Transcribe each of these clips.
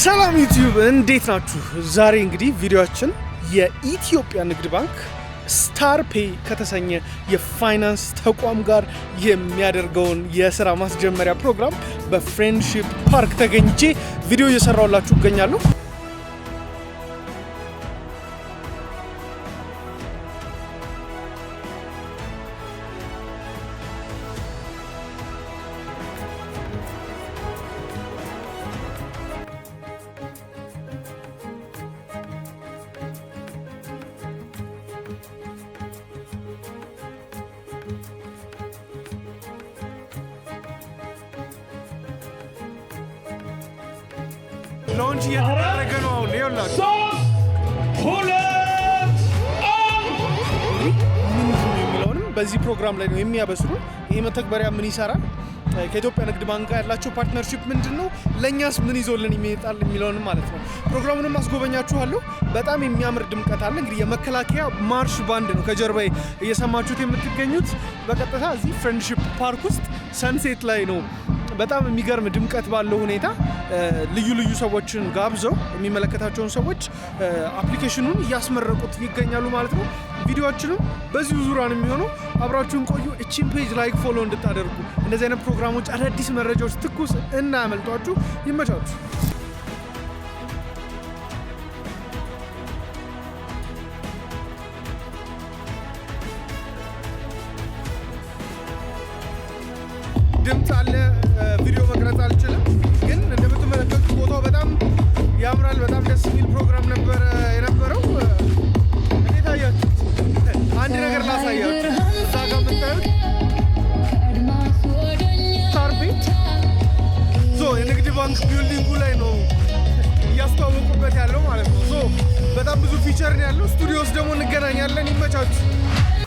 ሰላም ዩቲዩብ፣ እንዴት ናችሁ? ዛሬ እንግዲህ ቪዲዮአችን የኢትዮጵያ ንግድ ባንክ ስታር ፔይ ከተሰኘ የፋይናንስ ተቋም ጋር የሚያደርገውን የስራ ማስጀመሪያ ፕሮግራም በፍሬንድሺፕ ፓርክ ተገኝቼ ቪዲዮ እየሰራሁላችሁ እገኛለሁ። Launch እየተደረገ ነው አሁን፣ ይኸውላችሁ። ሶስት፣ ሁለት፣ አንድ። ምንድን ነው የሚለውንም በዚህ ፕሮግራም ላይ ነው የሚያበስሩን። ይሄ መተግበሪያ ምን ይሰራል፣ ከኢትዮጵያ ንግድ ባንክ ጋር ያላቸው partnership ምንድን ነው፣ ለእኛስ ምን ይዞልን ይመጣል የሚለውንም ማለት ነው። ፕሮግራሙንም አስጎበኛችኋለሁ። በጣም የሚያምር ድምቀት አለ። እንግዲህ የመከላከያ ማርሽ ባንድ ነው ከጀርባዬ እየሰማችሁት የምትገኙት። በቀጥታ እዚህ ፍሬንድሺፕ ፓርክ ውስጥ sunset ላይ ነው፣ በጣም የሚገርም ድምቀት ባለው ሁኔታ ልዩ ልዩ ሰዎችን ጋብዘው የሚመለከታቸውን ሰዎች application ኑን እያስመረቁት ይገኛሉ ማለት ነው። ቪዲዮአችንም በዚሁ ዙሪያ ነው የሚሆነው። አብራችሁን ቆዩ። እቺን page like፣ follow እንድታደርጉ፣ እንደዚህ አይነት ፕሮግራሞች፣ አዳዲስ መረጃዎች ትኩስ እንዳያመልጧችሁ። ይመቻችሁ። ድምፅ አለ፣ ቪዲዮ መቅረጽ አልችልም፣ ግን እንደምትመለከቱት ቦታው በጣም ያምራል። በጣም ደስ የሚል ፕሮግራም ነበረ የነበረው። እንዴት አያችሁት? አንድ ነገር ላሳያችሁ። እዛ ጋር የምታዩት ስታር ፔይ፣ so የንግድ ባንክ building ኡ ላይ ነው እያስተዋወቁበት ያለው ማለት ነው። So በጣም ብዙ feature ነው ያለው። ስቱዲዮ ውስጥ ደግሞ እንገናኛለን። ይመቻችሁ።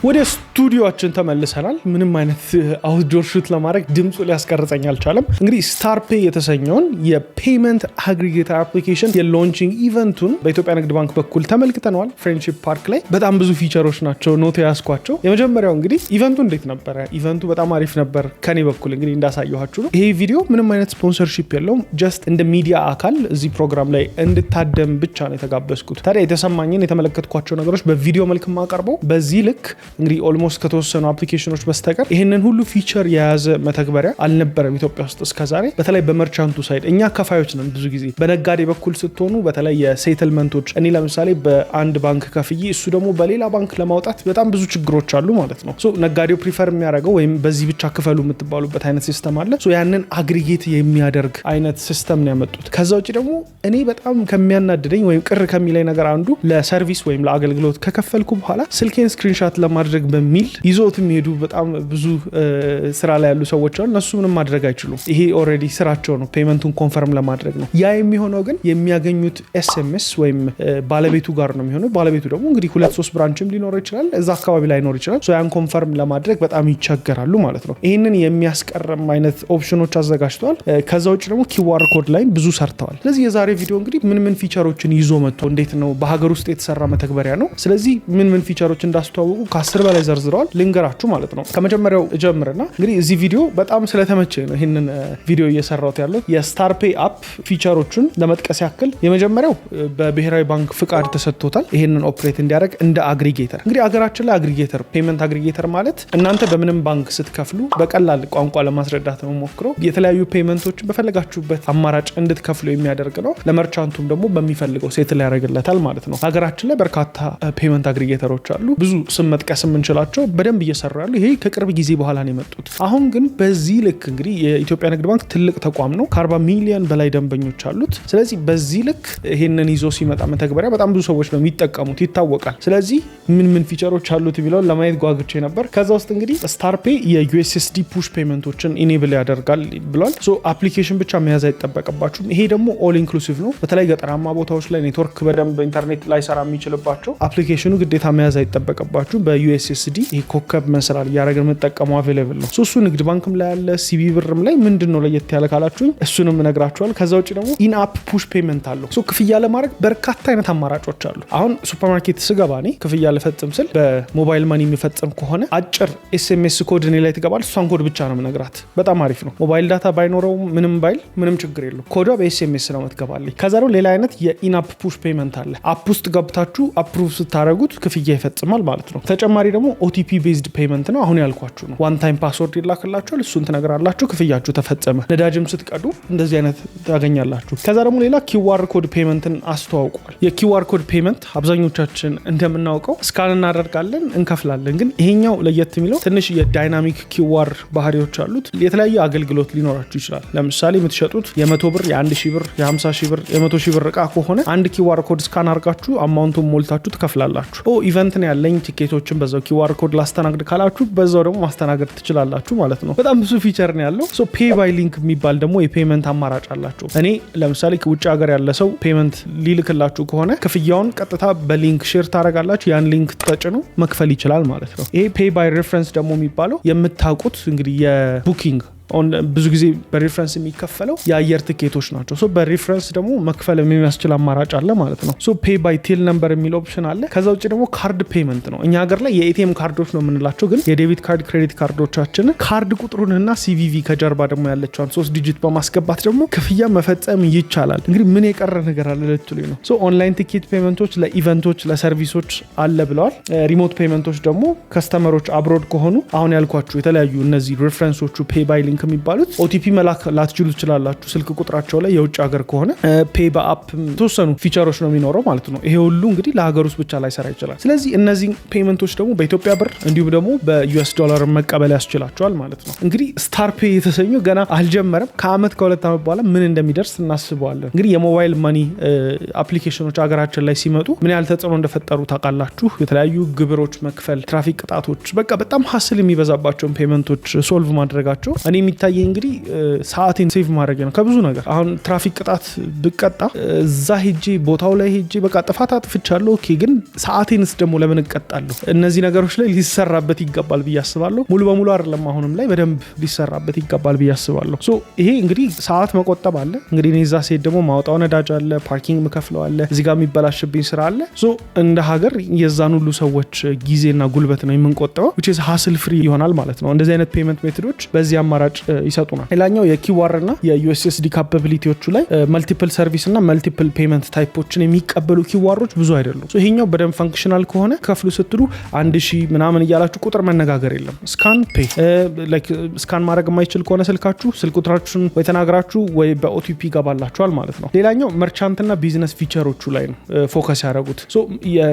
ወደ ስቱዲዮአችን ተመልሰናል። ምንም አይነት outdoor shoot ለማድረግ ድምፁ ሊያስቀርጸኝ አልቻለም። እንግዲህ ስታር ፔይ የተሰኘውን የ payment aggregator application የ launching event ኡን በኢትዮጵያ ንግድ ባንክ በኩል ተመልክተነዋል። ፍሬንድሺፕ ፓርክ ላይ በጣም ብዙ feature ኦች ናቸው note የያዝኳቸው። የመጀመሪያው እንግዲህ event ኡ እንዴት ነበረ? Event ኡ በጣም አሪፍ ነበር። ከኔ በኩል እንግዲህ እንዳሳየኋችሁ ነው። ይሄ ቪዲዮ ምንም አይነት sponsorship የለውም። Just እንደ ሚዲያ አካል እዚህ ፕሮግራም ላይ እንድታደም ብቻ ነው የተጋበዝኩት። ታዲያ የተሰማኝን፣ የተመለከትኳቸው ነገሮች በቪዲዮ መልክ የማቀርበው በዚህ ልክ እንግዲህ almost ከተወሰኑ application ኖች በስተቀር ይህንን ሁሉ feature የያዘ መተግበሪያ አልነበረም ኢትዮጵያ ውስጥ እስከዛሬ። በተለይ በ merchant ኡ side፣ እኛ ከፋዮች ነን ብዙ ጊዜ። በነጋዴ በኩል ስትሆኑ በተለይ የ settlement ኦች፣ እኔ ለምሳሌ በአንድ ባንክ ከፍዬ እሱ ደግሞ በሌላ ባንክ ለማውጣት በጣም ብዙ ችግሮች አሉ ማለት ነው። So ነጋዴው prefer የሚያደርገው ወይም በዚህ ብቻ ክፈሉ የምትባሉበት አይነት system አለ። So ያንን aggregate የሚያደርግ አይነት system ነው ያመጡት። ከዛ ውጭ ደግሞ እኔ በጣም ከሚያናድደኝ ወይም ቅር ከሚለኝ ነገር አንዱ ለ service ወይም ለአገልግሎት ከከፈልኩ በኋላ ስልኬን screenshot ለማድረግ በሚል ይዘውት የሚሄዱ በጣም ብዙ ስራ ላይ ያሉ ሰዎች አሉ። እነሱ ምንም ማድረግ አይችሉም። ይሄ already ስራቸው ነው፣ payment ኡን confirm ለማድረግ ነው። ያ የሚሆነው ግን የሚያገኙት SMS ወይም ባለቤቱ ጋር ነው የሚሆነው። ባለቤቱ ደግሞ እንግዲህ ሁለት ሶስት branch ም ሊኖረው ይችላል፣ እዛ አካባቢ ላይኖር ይችላል። So ያን confirm ለማድረግ በጣም ይቸገራሉ ማለት ነው። ይህንን የሚያስቀርም አይነት option ኖች አዘጋጅተዋል። ከዛ ውጭ ደግሞ QR code ላይ ብዙ ሰርተዋል። ስለዚህ የዛሬ ቪዲዮ እንግዲህ ምን ምን feature ኦችን ይዞ መጥቶ፣ እንዴት ነው፣ በሀገር ውስጥ የተሰራ መተግበሪያ ነው። ስለዚህ ምን ምን feature ኦች እንዳስተዋወቁ ከ10 በላይ ዘርዝረዋል። ልንገራችሁ ማለት ነው። ከመጀመሪያው እጀምርና እንግዲህ እዚህ ቪዲዮ በጣም ስለተመቸኝ ነው ይህንን ቪዲዮ እየሰራሁት ያለው። የስታር ፔይ app feature ኦቹን ለመጥቀስ ያክል የመጀመሪያው በብሔራዊ ባንክ ፍቃድ ተሰጥቶታል ይህንን operate እንዲያደርግ እንደ aggregator። እንግዲህ አገራችን ላይ aggregator፣ payment aggregator ማለት እናንተ በምንም ባንክ ስትከፍሉ፣ በቀላል ቋንቋ ለማስረዳት ነው የምሞክረው፣ የተለያዩ payment ኦችን በፈለጋችሁበት አማራጭ እንድትከፍሉ የሚያደርግ ነው። ለ merchant ኡም ደግሞ በሚፈልገው settle ያደርግለታል ማለት ነው። ሀገራችን ላይ በርካታ payment aggregator ኦች አሉ። ብዙ ስም መጥቀስ የምንችላቸው በደንብ እየሰሩ ያሉ፣ ይሄ ከቅርብ ጊዜ በኋላ ነው የመጡት። አሁን ግን በዚህ ልክ እንግዲህ የኢትዮጵያ ንግድ ባንክ ትልቅ ተቋም ነው። ከ40 ሚሊዮን በላይ ደንበኞች አሉት። ስለዚህ በዚህ ልክ ይሄንን ይዞ ሲመጣ መተግበሪያ በጣም ብዙ ሰዎች ነው የሚጠቀሙት፣ ይታወቃል። ስለዚህ ምን ምን feature ኦች አሉት የሚለውን ለማየት ጓጉቼ ነበር። ከዛ ውስጥ እንግዲህ ስታር ፔይ የ USSD push payment ኦችን enable ያደርጋል ብሏል። So application ብቻ መያዝ አይጠበቅባችሁም። ይሄ ደግሞ all inclusive ነው። በተለይ ገጠራማ ቦታዎች ላይ ኔትወርክ በደንብ ኢንተርኔት ላይሰራ የሚችልባቸው application ኑ ግዴታ መያዝ አይጠበቅባችሁም። በ USSD USSD ይሄ ኮከብ መሰላል እያደረግን የምንጠቀመው available ነው። እሱ ንግድ ባንክም ላይ ያለ፣ CBE ብርም ላይ። ምንድን ነው ለየት ያለ ካላችሁኝ እሱንም እነግራችኋል። ከዛ ውጭ ደግሞ in-app push payment አለው። So ክፍያ ለማድረግ በርካታ አይነት አማራጮች አሉ። አሁን ሱፐርማርኬት ስገባ እኔ ክፍያ ልፈጽም ስል በ mobile money የሚፈጽም ከሆነ አጭር SMS code እኔ ላይ ትገባል። እሷን ኮድ ብቻ ነው የምነግራት። በጣም አሪፍ ነው። Mobile data ባይኖረው ምንም ባይል ምንም ችግር የለው። ኮዷ በ SMS ነው የምትገባልኝ። ከዛ ደግሞ ሌላ አይነት የ in-app push payment አለ። App ውስጥ ገብታችሁ approve ስታደረጉት ክፍያ ይፈጽማል ማለት ነው። ተጨማሪ ደግሞ OTP based payment ነው። አሁን ያልኳችሁ ነው። One time password ይላክላችኋል። እሱን ትነግራላችሁ፣ ክፍያችሁ ተፈጸመ። ነዳጅም ስትቀዱ እንደዚህ አይነት ታገኛላችሁ። ከዛ ደግሞ ሌላ QR code payment ን አስተዋውቋል። የ QR code payment አብዛኞቻችን እንደምናውቀው scan እናደርጋለን፣ እንከፍላለን። ግን ይሄኛው ለየት የሚለው ትንሽ የ dynamic QR ባህሪዎች አሉት። የተለያየ አገልግሎት ሊኖራችሁ ይችላል። ለምሳሌ የምትሸጡት የ100 ብር፣ የ1000 ብር፣ የ50,000 ብር፣ የ100,000 ብር እቃ ከሆነ አንድ QR code scan አድርጋችሁ amount ኡን ሞልታችሁ ትከፍላላችሁ። ኦ event ነው ያለኝ፣ ቲኬቶችን በዛው QR code ላስተናግድ ካላችሁ በዛው ደግሞ ማስተናገድ ትችላላችሁ ማለት ነው። በጣም ብዙ feature ነው ያለው። So pay by link የሚባል ደግሞ የ payment አማራጭ አላቸው። እኔ ለምሳሌ ውጭ ሀገር ያለ ሰው payment ሊልክላችሁ ከሆነ ክፍያውን ቀጥታ በ link share ታደርጋላችሁ። ያን link ተጭኖ መክፈል ይችላል ማለት ነው። ይሄ pay by reference ደግሞ የሚባለው የምታውቁት እንግዲህ የ booking ብዙ ጊዜ በ reference የሚከፈለው የአየር ትኬቶች ናቸው። So በ reference ደግሞ መክፈል የሚያስችል አማራጭ አለ ማለት ነው። So pay by till number የሚል option አለ። ከዛ ውጭ ደግሞ card payment ነው። እኛ ሀገር ላይ የ ATM ካርዶች ነው የምንላቸው፣ ግን የ debit card፣ credit ካርዶቻችንን ካርድ ቁጥሩንና CVV ከጀርባ ደግሞ ያለችዋን ሶስት digit በማስገባት ደግሞ ክፍያ መፈጸም ይቻላል። እንግዲህ ምን የቀረ ነገር አለ ልትሉኝ ነው። So online ticket payment ኦች ለ event ኦች፣ ለ service ኦች አለ ብለዋል። Remote payment ኦች ደግሞ customer ኦች abroad ከሆኑ አሁን ያልኳችሁ የተለያዩ እነዚህ reference ኦቹ፣ pay by link የሚባሉት OTP መላክ ላትችሉ ትችላላችሁ። ስልክ ቁጥራቸው ላይ የውጭ ሀገር ከሆነ pay በ app የተወሰኑ feature ኦች ነው የሚኖረው ማለት ነው። ይሄ ሁሉ እንግዲህ ለሀገር ውስጥ ብቻ ላይሰራ ይችላል። ስለዚህ እነዚህ payment ኦች ደግሞ በኢትዮጵያ ብር እንዲሁም ደግሞ በ US dollar መቀበል ያስችላቸዋል ማለት ነው። እንግዲህ ስታር ፔይ የተሰኘው ገና አልጀመረም። ከአመት ከ2 ዓመት በኋላ ምን እንደሚደርስ እናስበዋለን። እንግዲህ የ mobile money application ኦች ሀገራችን ላይ ሲመጡ ምን ያህል ተጽዕኖ እንደፈጠሩ ታውቃላችሁ። የተለያዩ ግብሮች መክፈል፣ ትራፊክ ቅጣቶች፣ በቃ በጣም hassle የሚበዛባቸውን payment ኦች solve ማድረጋቸው እኔ የሚታየኝ እንግዲህ ሰዓቴን save ማድረግ ነው ከብዙ ነገር። አሁን ትራፊክ ቅጣት ብቀጣ እዛ ሄጄ ቦታው ላይ ሄጄ በቃ ጥፋት አጥፍቻለሁ፣ okay፣ ግን ሰዓቴንስ ደግሞ ለምን እቀጣለሁ? እነዚህ ነገሮች ላይ ሊሰራበት ይገባል ብዬ አስባለሁ። ሙሉ በሙሉ አይደለም፣ አሁንም ላይ በደንብ ሊሰራበት ይገባል ብዬ አስባለሁ። So ይሄ እንግዲህ ሰዓት መቆጠብ አለ። እንግዲህ እኔ እዛ ስሄድ ደግሞ ማውጣው ነዳጅ አለ፣ parking ምከፍለው አለ፣ እዚህ ጋር የሚበላሽብኝ ስራ አለ። So እንደ ሀገር የዛን ሁሉ ሰዎች ጊዜና ጉልበት ነው የምንቆጥበው፣ which is hassle free ይሆናል ማለት ነው። እንደዚህ አይነት payment method ኦች በዚህ አማራጭ ይሰጡናል። ሌላኛው የ QR እና የ USSD capability ዎቹ ላይ multiple service እና multiple payment type ኦችን የሚቀበሉ QR ኦች ብዙ አይደሉም። ይሄኛው በደንብ functional ከሆነ ከፍሉ ስትሉ 1000 ምናምን እያላችሁ ቁጥር መነጋገር የለም። Scan pay፣ scan ማድረግ የማይችል ከሆነ ስልካችሁ ስልክ ቁጥራችሁን ወይ ተናግራችሁ ወይ በ OTP ይገባላችኋል ማለት ነው። ሌላኛው merchant ና business feature ኦቹ ላይ ነው focus ያደረጉት።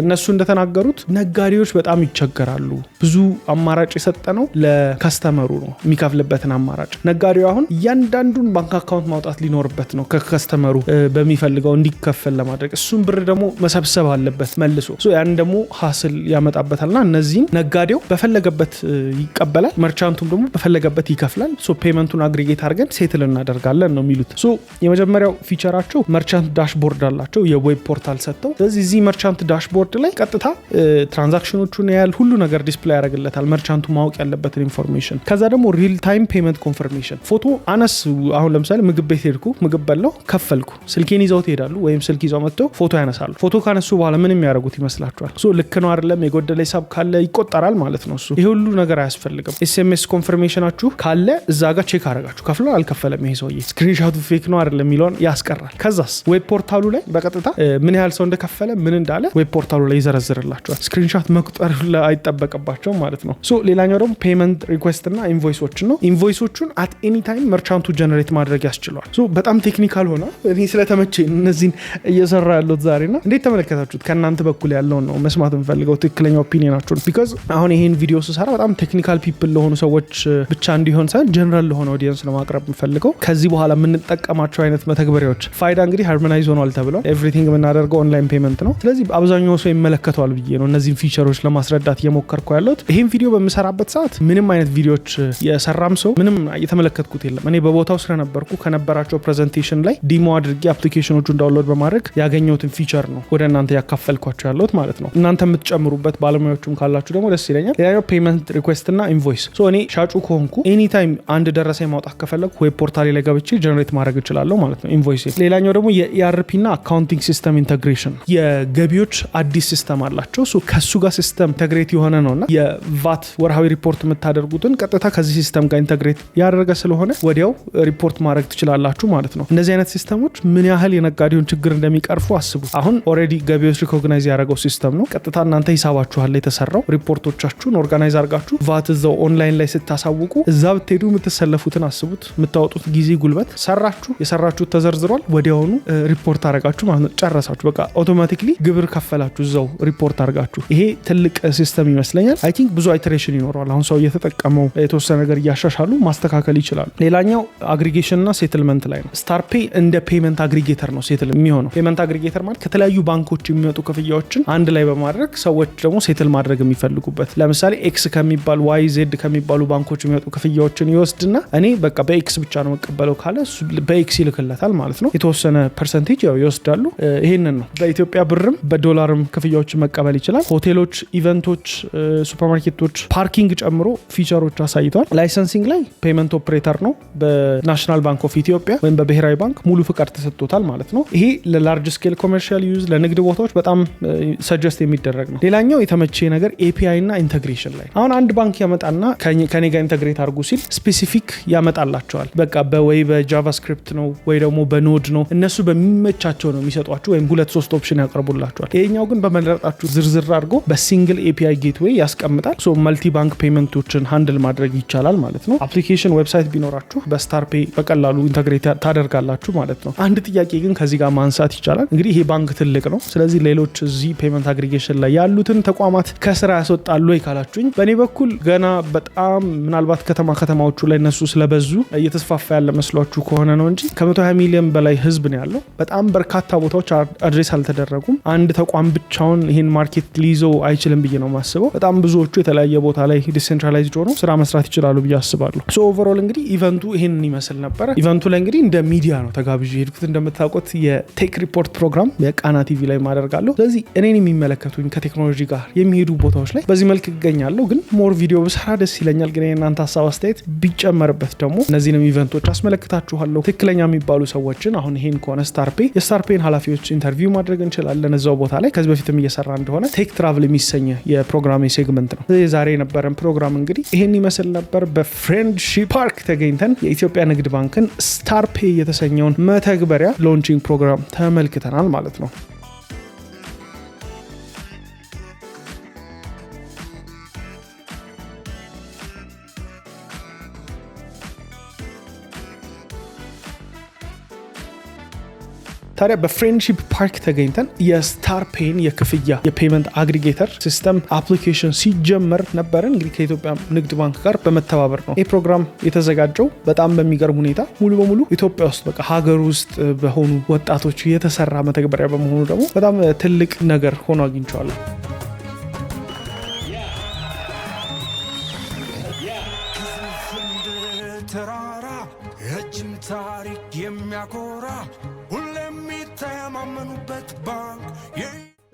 እነሱ እንደተናገሩት ነጋዴዎች በጣም ይቸገራሉ። ብዙ አማራጭ የሰጠነው ለ customer ኡ ነው የሚከፍልበትን አማራጭ። ነጋዴው አሁን እያንዳንዱን bank account ማውጣት ሊኖርበት ነው ከ customer ኡ በሚፈልገው እንዲከፈል ለማድረግ፣ እሱን ብር ደግሞ መሰብሰብ አለበት መልሶ፣ ያን ደግሞ hassle ያመጣበታል እና እነዚህን ነጋዴው በፈለገበት ይቀበላል፣ merchant ኡም ደግሞ በፈለገበት ይከፍላል። So payment ኡን aggregate አድርገን settle እናደርጋለን ነው የሚሉት። So የመጀመሪያው feature ኣቸው merchant dashboard አላቸው የ web portal ሰጥተው። ስለዚህ እዚህ merchant dashboard ላይ ቀጥታ transaction ኦቹን ያህል ሁሉ ነገር display ያደርግለታል፣ merchant ኡ ማወቅ ያለበትን information። ከዛ ደግሞ real time payment confirmation፣ ፎቶ አነስ። አሁን ለምሳሌ ምግብ ቤት ሄድኩ፣ ምግብ በላው፣ ከፈልኩ፣ ስልኬን ይዘው ትሄዳሉ ወይም ስልክ ይዘው መጥተው ፎቶ ያነሳሉ። ፎቶ ካነሱ በኋላ ምን የሚያደርጉት ይመስላችኋል? So ልክ ነው አይደለም፣ የጎደለ ሂሳብ ካለ ይቆጠራል ማለት ነው። እሱ ይሄ ሁሉ ነገር አያስፈልግም። SMS confirmation ኣችሁ ካለ እዛ ጋር check አደረጋችሁ፣ ከፍሏል አልከፈለም ይሄ ሰውዬ፣ screenshot ኡ fake ነው አይደለም የሚለውን ያስቀራል። ከዛስ web portal ኡ ላይ በቀጥታ ምን ያህል ሰው እንደከፈለ ምን እንዳለ web portal ኡ ላይ ይዘረዝርላቸዋል። Screenshot መቁጠር አይጠበቅባቸውም ማለት ነው። So ሌላኛው ደግሞ payment request እና invoice ኦችን ነው። Invoice ኦቹን at any time merchant ኡ generate ማድረግ ያስችለዋል። So በጣም technical ሆነ እኔ ስለተመቸኝ እነዚህን እየሰራ ያለሁት ዛሬ ና እንዴት ተመለከታችሁት? ከእናንተ በኩል ያለውን ነው መስማት የምፈልገው፣ ትክክለኛ opinion ኣችሁን። Because አሁን ይሄን ቪዲዮ ስሰራ በጣም technical people ለሆኑ ሰዎች ብቻ እንዲሆን ሳይሆን ጀነራል ለሆነ audience ለማቅረብ የምፈልገው። ከዚህ በኋላ የምንጠቀማቸው አይነት መተግበሪያዎች ፋይዳ እንግዲህ harmonize ሆኗል ተብሏል። Everything የምናደርገው online payment ነው። ስለዚህ አብዛኛው ሰው ይመለከተዋል ብዬ ነው እነዚህን feature ኦች ለማስረዳት እየሞከርኩ ያለሁት። ይህን ቪዲዮ በምሰራበት ሰዓት ምንም አይነት ቪዲዮዎች የሰራም ሰው ምንም ምንም የተመለከትኩት የለም። እኔ በቦታው ስለነበርኩ ከነበራቸው presentation ላይ demo አድርጌ application ኦቹን download በማድረግ ያገኘሁትን feature ነው ወደ እናንተ ያካፈልኳችሁ ያለሁት ማለት ነው። እናንተ የምትጨምሩበት ባለሙያዎቹም ካላችሁ ደግሞ ደስ ይለኛል። ሌላኛው payment request እና invoice። እኔ ሻጩ ከሆንኩ anytime አንድ ደረሰኝ ማውጣት ከፈለግኩ web portal ላይ ገብቼ generate ማድረግ እችላለሁ ማለት ነው invoice። ሌላኛው ደግሞ የ ERP እና accounting system integration፣ የገቢዎች አዲስ system አላቸው። ከሱ ጋር system integrate የሆነ ነው እና የቫት ወርሃዊ ሪፖርት የምታደርጉትን ቀጥታ ከዚህ system ጋር integrate ያደረገ ስለሆነ ወዲያው ሪፖርት ማድረግ ትችላላችሁ ማለት ነው። እነዚህ አይነት system ኦች ምን ያህል የነጋዴውን ችግር እንደሚቀርፉ አስቡ። አሁን already ገቢዎች recognize ያደረገው system ነው። ቀጥታ እናንተ ሂሳባችሁ አለ የተሰራው፣ ሪፖርቶቻችሁን organize አድርጋችሁ ቫት እዛው ኦንላይን ላይ ስታሳውቁ እዛ ብትሄዱ የምትሰለፉትን አስቡት። የምታወጡት ጊዜ፣ ጉልበት። ሰራችሁ፣ የሰራችሁት ተዘርዝሯል። ወዲያውኑ ሪፖርት አደረጋችሁ ማለት ነው። ጨረሳችሁ። በቃ automatically ግብር ከፈላችሁ እዛው ሪፖርት አድርጋችሁ። ይሄ ትልቅ system ይመስለኛል። I think ብዙ iteration ይኖረዋል። አሁን ሰው እየተጠቀመው የተወሰነ ነገር እያሻሻሉ ማስተካከል ይችላሉ። ሌላኛው aggregation እና settlement ላይ ነው። StarPay እንደ payment aggregator ነው settle የሚሆነው። Payment aggregator ማለት ከተለያዩ ባንኮች የሚመጡ ክፍያዎችን አንድ ላይ በማድረግ ሰዎች ደግሞ settle ማድረግ የሚፈልጉበት፣ ለምሳሌ X ከሚባል፣ Y፣ Z ከሚባሉ ባንኮች የሚመጡ ክፍያዎችን ይወስድና እኔ በቃ በ X ብቻ ነው መቀበለው ካለ በ X ይልክለታል ማለት ነው። የተወሰነ percentage ያው ይወስዳሉ። ይሄንን ነው። በኢትዮጵያ ብርም በዶላርም ክፍያዎችን መቀበል ይችላል። ሆቴሎች፣ event ኦች፣ ሱፐርማርኬቶች፣ parking ጨምሮ feature ኦች አሳይተዋል። Licensing ላይ payment operator ነው። በ National Bank of Ethiopia ወይም በብሔራዊ ባንክ ሙሉ ፍቃድ ተሰጥቶታል ማለት ነው። ይሄ ለ large scale commercial use፣ ለንግድ ቦታዎች በጣም suggest የሚደረግ ነው። ሌላኛው የተመቸ ነገር API እና integration ላይ፣ አሁን አንድ ባንክ ያመጣና ከኔ ጋር integrate አድርጉ ሲል specific ያመጣላቸዋል። በቃ በወይ በ JavaScript ነው ወይ ደግሞ በ Node ነው፣ እነሱ በሚመቻቸው ነው የሚሰጧችሁ ወይም ሁለት ሶስት option ያቀርቡላቸዋል። ይሄኛው ግን በመረጣችሁ ዝርዝር አድርጎ በ single API gateway ያስቀምጣል። So multi bank payment ኦችን handle ማድረግ ይቻላል ማለት ነው። Application፣ website ቢኖራችሁ በ StarPay በቀላሉ integrate ታደርጋላችሁ ማለት ነው። አንድ ጥያቄ ግን ከዚህ ጋር ማንሳት ይቻላል። እንግዲህ ይሄ ባንክ ትልቅ ነው። ስለዚህ ሌሎች እዚህ payment aggregation ላይ ያሉትን ተቋማት ከስራ ያስወጣሉ ወይ ካላችሁኝ፣ በእኔ በኩል ገና በጣም ምናልባት ከተማ ከተማዎቹ ላይ እነሱ ስለበዙ እየተስፋፋ ያለ መስሏችሁ ከሆነ ነው እንጂ ከ120 ሚሊዮን በላይ ህዝብ ነው ያለው። በጣም በርካታ ቦታዎች address አልተደረጉም። አንድ ተቋም ብቻውን ይህን market ሊይዘው አይችልም ብዬ ነው የማስበው። በጣም ብዙዎቹ የተለያየ ቦታ ላይ decentralized ሆነው ስራ መስራት ይችላሉ ብዬ አስባለሁ። So overall እንግዲህ event ኡ ይህንን ይመስል ነበረ። Event ኡ ላይ እንግዲህ እንደ ሚዲያ ነው ተጋብዤ የሄድኩት። እንደምታውቁት የ Tech Report ፕሮግራም የቃና ቲቪ ላይ ማደርጋለሁ። ስለዚህ እኔን የሚመለከቱኝ ከቴክኖሎጂ ጋር የሚሄዱ ቦታዎች ላይ በዚህ መልክ እገኛለሁ። ግን more ቪዲዮ ብሰራ ደስ ይለኛል። ግን የእናንተ ሀሳብ አስተያየት ቢጨመርበት ደግሞ እነዚህንም event ኦች አስመለክታችኋለሁ። ትክክለኛ የሚባሉ ሰዎችን፣ አሁን ይሄን ከሆነ StarPay፣ የ StarPay ን ኃላፊዎች interview ማድረግ እንችላለን እዛው ቦታ ላይ፣ ከዚህ በፊትም እየሰራ እንደሆነ Tech Travel የሚሰኘ የፕሮግራም segment ነው። ዛሬ የነበረን ፕሮግራም እንግዲህ ይሄን ይመስል ነበር። በ Friendship Park ተገኝተን የኢትዮጵያ ንግድ ባንክን StarPay የተሰኘውን መተግበሪያ launching ፕሮግራም ተመልክተናል ማለት ነው። ታዲያ በ Friendship Park ተገኝተን የ StarPay ን የክፍያ የ payment aggregator system application ሲጀመር ነበርን። እንግዲህ ከኢትዮጵያ ንግድ ባንክ ጋር በመተባበር ነው ይህ ፕሮግራም የተዘጋጀው። በጣም በሚገርም ሁኔታ ሙሉ በሙሉ ኢትዮጵያ ውስጥ፣ በቃ ሀገር ውስጥ በሆኑ ወጣቶች የተሰራ መተግበሪያ በመሆኑ ደግሞ በጣም ትልቅ ነገር ሆኖ አግኝቼዋለሁ። ተራራ ረጅም ታሪክ የሚያኮራ ሁሌም የሚተማመኑበት ባንክ።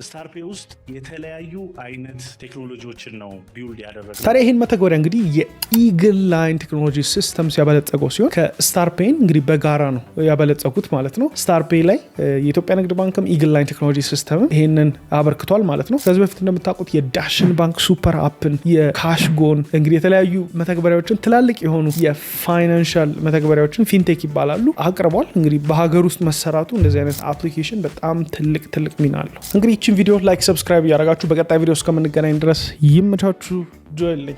StarPay ውስጥ የተለያዩ አይነት ቴክኖሎጂዎችን ነው build ያደረግነው። ታዲያ ይህን መተግበሪያ እንግዲህ የ Eagle Line Technology Systems ያበለጸገው ሲሆን ከ StarPay ን እንግዲህ በጋራ ነው ያበለጸጉት ማለት ነው። StarPay ላይ የኢትዮጵያ ንግድ ባንክም Eagle Line Technology System ይህንን አበርክቷል ማለት ነው። ከዚህ በፊት እንደምታውቁት የዳሽን ባንክ super app ን፣ የካሽጎን፣ እንግዲህ የተለያዩ መተግበሪያዎችን፣ ትላልቅ የሆኑ የ financial መተግበሪያዎችን፣ fintech ይባላሉ፣ አቅርቧል። እንግዲህ በሀገር ውስጥ መሰራቱ እንደዚህ አይነት application በጣም ትልቅ ትልቅ ሚና አለው። እንግዲህ ይችን ቪዲዮ like፣ subscribe እያደረጋችሁ በቀጣይ ቪዲዮ እስከምንገናኝ ድረስ ይመቻችሁ። ጆይልኝ።